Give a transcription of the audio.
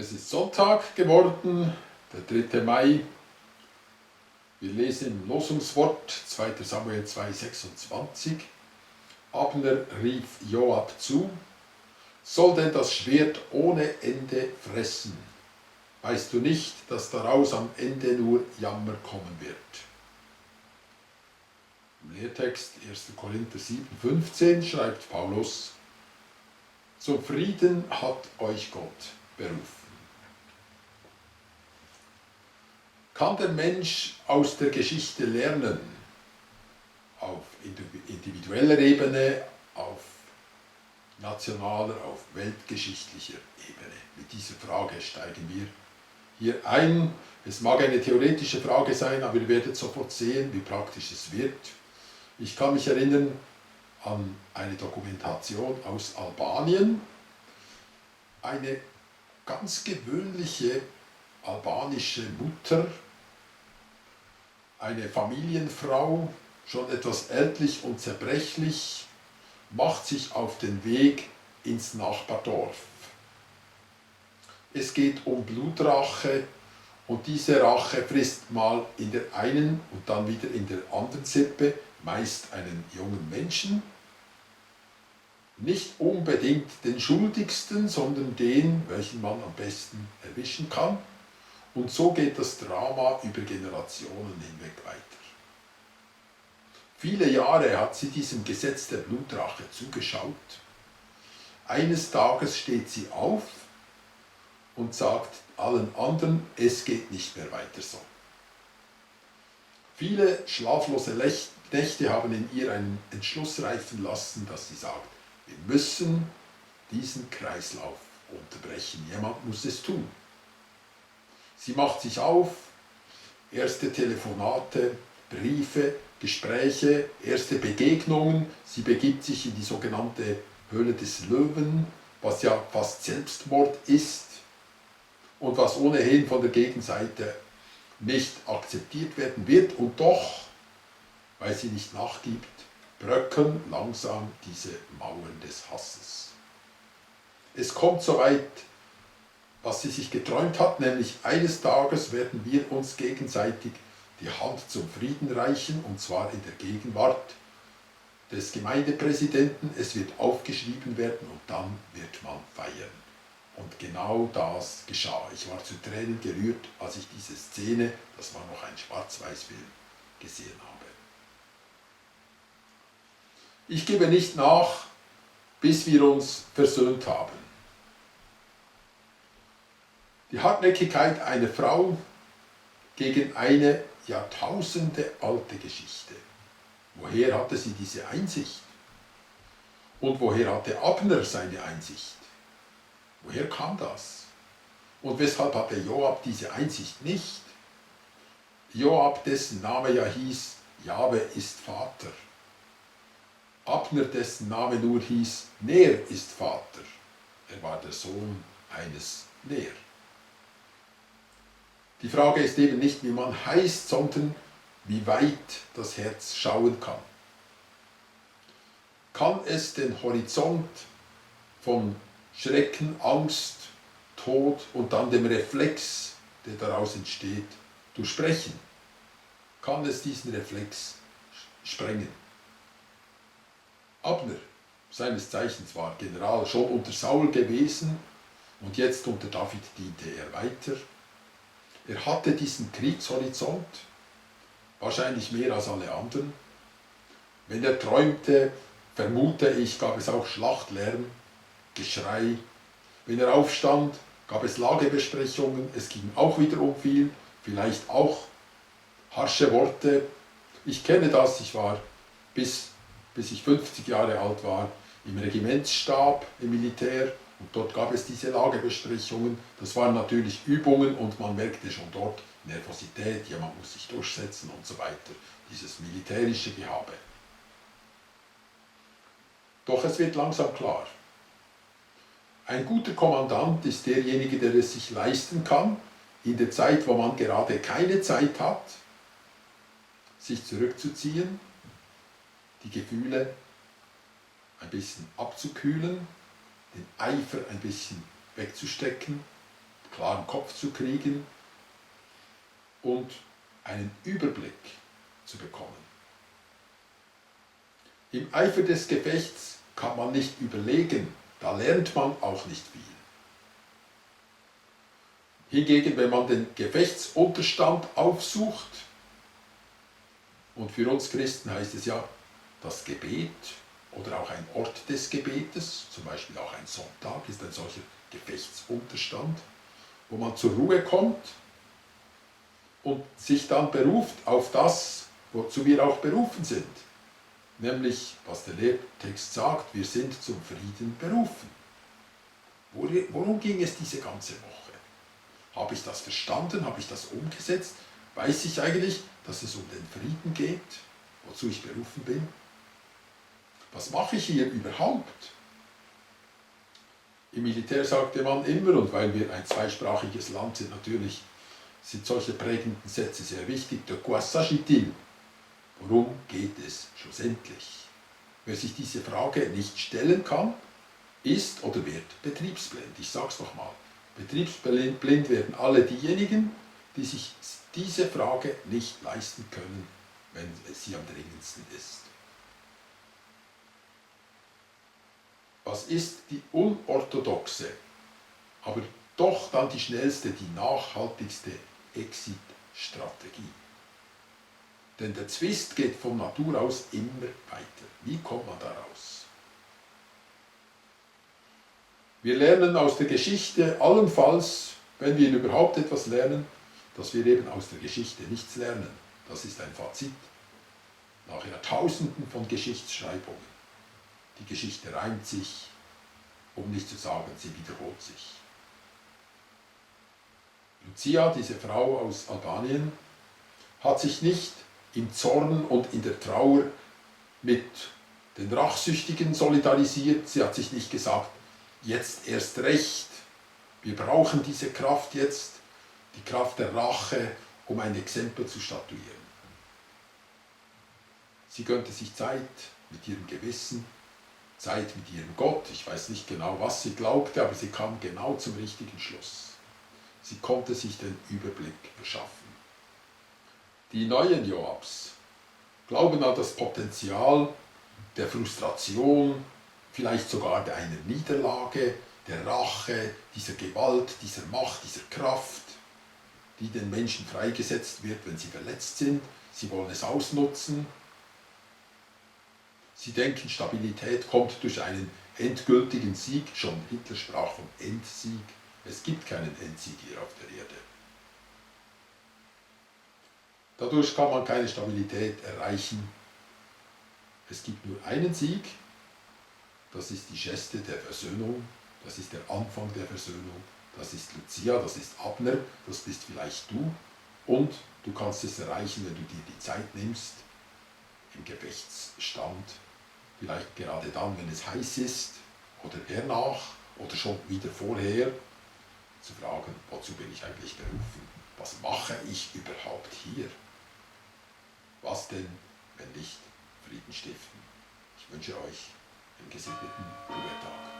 Es ist Sonntag geworden, der 3. Mai. Wir lesen im Losungswort 2. Samuel 2,26. Abner rief Joab zu: Soll denn das Schwert ohne Ende fressen? Weißt du nicht, dass daraus am Ende nur Jammer kommen wird? Im Lehrtext 1. Korinther 7,15 schreibt Paulus: Zum Frieden hat euch Gott berufen. Kann der Mensch aus der Geschichte lernen, auf individueller Ebene, auf nationaler, auf weltgeschichtlicher Ebene? Mit dieser Frage steigen wir hier ein. Es mag eine theoretische Frage sein, aber ihr werdet sofort sehen, wie praktisch es wird. Ich kann mich erinnern an eine Dokumentation aus Albanien. Eine ganz gewöhnliche albanische Mutter, eine Familienfrau, schon etwas ältlich und zerbrechlich, macht sich auf den Weg ins Nachbardorf. Es geht um Blutrache und diese Rache frisst mal in der einen und dann wieder in der anderen Sippe, meist einen jungen Menschen. Nicht unbedingt den Schuldigsten, sondern den, welchen man am besten erwischen kann. Und so geht das Drama über Generationen hinweg weiter. Viele Jahre hat sie diesem Gesetz der Blutrache zugeschaut. Eines Tages steht sie auf und sagt allen anderen, es geht nicht mehr weiter so. Viele schlaflose Nächte haben in ihr einen Entschluss reifen lassen, dass sie sagt, wir müssen diesen Kreislauf unterbrechen. Jemand muss es tun. Sie macht sich auf, erste Telefonate, Briefe, Gespräche, erste Begegnungen. Sie begibt sich in die sogenannte Höhle des Löwen, was ja fast Selbstmord ist und was ohnehin von der Gegenseite nicht akzeptiert werden wird. Und doch, weil sie nicht nachgibt, bröckeln langsam diese Mauern des Hasses. Es kommt so weit, was sie sich geträumt hat, nämlich eines Tages werden wir uns gegenseitig die Hand zum Frieden reichen, und zwar in der Gegenwart des Gemeindepräsidenten. Es wird aufgeschrieben werden und dann wird man feiern. Und genau das geschah. Ich war zu Tränen gerührt, als ich diese Szene, das war noch ein Schwarz-Weiß-Film, gesehen habe. Ich gebe nicht nach, bis wir uns versöhnt haben. Die Hartnäckigkeit einer Frau gegen eine Jahrtausende alte Geschichte. Woher hatte sie diese Einsicht? Und woher hatte Abner seine Einsicht? Woher kam das? Und weshalb hatte Joab diese Einsicht nicht? Joab, dessen Name ja hieß, Jahwe ist Vater. Abner, dessen Name nur hieß, Ner ist Vater. Er war der Sohn eines Ner. Die Frage ist eben nicht, wie man heißt, sondern wie weit das Herz schauen kann. Kann es den Horizont von Schrecken, Angst, Tod und dann dem Reflex, der daraus entsteht, durchbrechen? Kann es diesen Reflex sprengen? Abner, seines Zeichens war General, schon unter Saul gewesen und jetzt unter David diente er weiter. Er hatte diesen Kriegshorizont, wahrscheinlich mehr als alle anderen. Wenn er träumte, vermute ich, gab es auch Schlachtlärm, Geschrei. Wenn er aufstand, gab es Lagebesprechungen, es ging auch wieder um viel, vielleicht auch harsche Worte. Ich kenne das, ich war bis ich 50 Jahre alt war, im Regimentsstab, im Militär. Und dort gab es diese Lagebesprechungen. Das waren natürlich Übungen und man merkte schon dort Nervosität, jemand muss sich durchsetzen und so weiter. Dieses militärische Gehabe. Doch es wird langsam klar. Ein guter Kommandant ist derjenige, der es sich leisten kann, in der Zeit, wo man gerade keine Zeit hat, sich zurückzuziehen, die Gefühle ein bisschen abzukühlen, den Eifer ein bisschen wegzustecken, klaren Kopf zu kriegen und einen Überblick zu bekommen. Im Eifer des Gefechts kann man nicht überlegen, da lernt man auch nicht viel. Hingegen, wenn man den Gefechtsunterstand aufsucht, und für uns Christen heißt es ja, das Gebet oder auch ein Ort des Gebetes, zum Beispiel auch ein Sonntag, ist ein solcher Gefechtsunterstand, wo man zur Ruhe kommt und sich dann beruft auf das, wozu wir auch berufen sind. Nämlich, was der Lehrtext sagt, wir sind zum Frieden berufen. Worum ging es diese ganze Woche? Habe ich das verstanden? Habe ich das umgesetzt? Weiß ich eigentlich, dass es um den Frieden geht, wozu ich berufen bin? Was mache ich hier überhaupt? Im Militär sagte man immer, und weil wir ein zweisprachiges Land sind, natürlich sind solche prägenden Sätze sehr wichtig. De quoi s'agit-il? Worum geht es schlussendlich? Wer sich diese Frage nicht stellen kann, ist oder wird betriebsblind. Ich sage es nochmal. Betriebsblind werden alle diejenigen, die sich diese Frage nicht leisten können, wenn sie am dringendsten ist. Was ist die unorthodoxe, aber doch dann die schnellste, die nachhaltigste Exit-Strategie? Denn der Zwist geht von Natur aus immer weiter. Wie kommt man da raus? Wir lernen aus der Geschichte allenfalls, wenn wir überhaupt etwas lernen, dass wir eben aus der Geschichte nichts lernen. Das ist ein Fazit. Nach Jahrtausenden von Geschichtsschreibungen. Die Geschichte reimt sich, um nicht zu sagen, sie wiederholt sich. Lucia, diese Frau aus Albanien, hat sich nicht im Zorn und in der Trauer mit den Rachsüchtigen solidarisiert. Sie hat sich nicht gesagt, jetzt erst recht, wir brauchen diese Kraft jetzt, die Kraft der Rache, um ein Exempel zu statuieren. Sie gönnte sich Zeit mit ihrem Gewissen, Zeit mit ihrem Gott. Ich weiß nicht genau, was sie glaubte, aber sie kam genau zum richtigen Schluss. Sie konnte sich den Überblick verschaffen. Die neuen Joabs glauben an das Potenzial der Frustration, vielleicht sogar einer Niederlage, der Rache, dieser Gewalt, dieser Macht, dieser Kraft, die den Menschen freigesetzt wird, wenn sie verletzt sind. Sie wollen es ausnutzen. Sie denken, Stabilität kommt durch einen endgültigen Sieg. Schon Hitler sprach vom Endsieg. Es gibt keinen Endsieg hier auf der Erde. Dadurch kann man keine Stabilität erreichen. Es gibt nur einen Sieg, das ist die Geste der Versöhnung, das ist der Anfang der Versöhnung, das ist Lucia, das ist Abner, das bist vielleicht du und du kannst es erreichen, wenn du dir die Zeit nimmst, im Gefechtsstand, vielleicht gerade dann, wenn es heiß ist oder hernach oder schon wieder vorher, zu fragen, wozu bin ich eigentlich berufen? Was mache ich überhaupt hier? Was denn, wenn nicht Frieden stiften? Ich wünsche euch einen gesegneten Ruhetag.